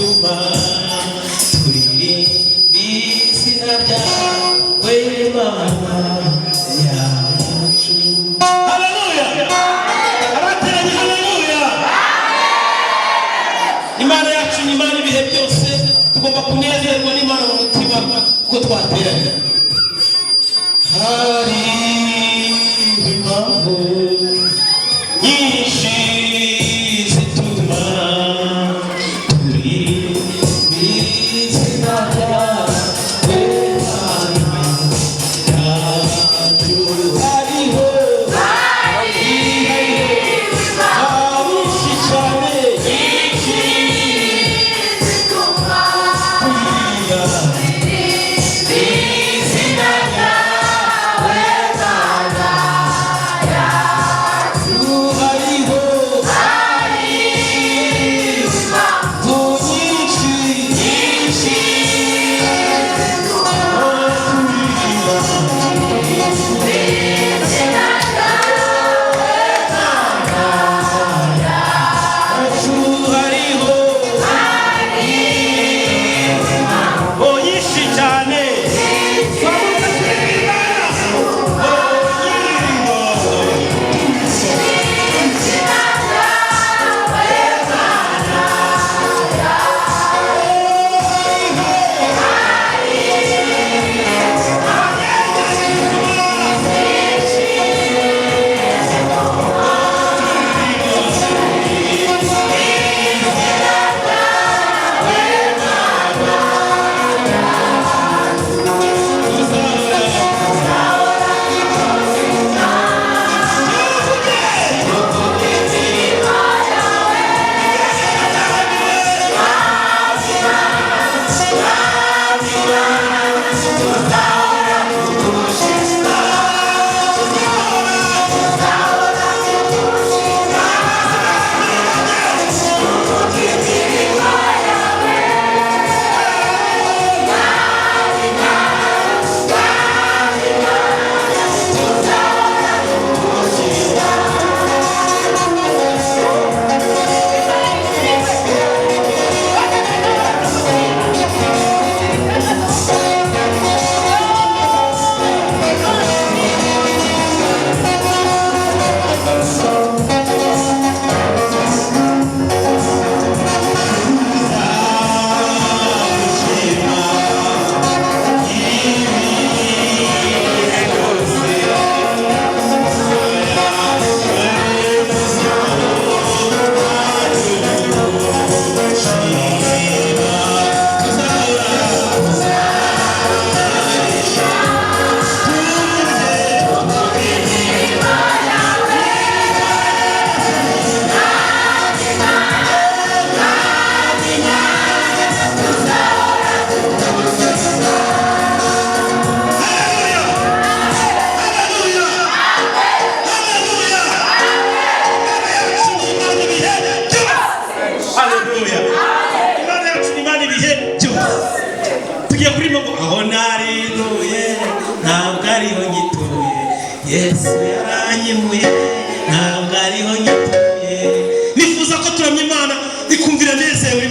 Zituma turirimba izina ryawe, Mana yacu. Haleluya! Abateranye, haleluya! Imana yacu ni Imana ibihe byose. Tugomba kunezerwa n'Imana mu mutima kuko twateranye. Hari impamvu nyinshi zituma turirimba izina ryawe, Mana yacu. Hariho nyinshi cyane turirimba izina ryawe, Mana yacu. Hariho impamvu nyinshi nyinshi turirimba izina ryawe, Mana yacu. Hariho Nyinshi cyane. Twavuze turirimba Imana. Nyiririmbo. Haleluya! Haleluya! Imana yacu ni Imana ibihe byose. Haleluya! Imana yacu ni Imana ibihe byose. Tugiye kuririmba ngo aho nari ntuye ntabwo ariho ngituye, Yesu yaranyimuye.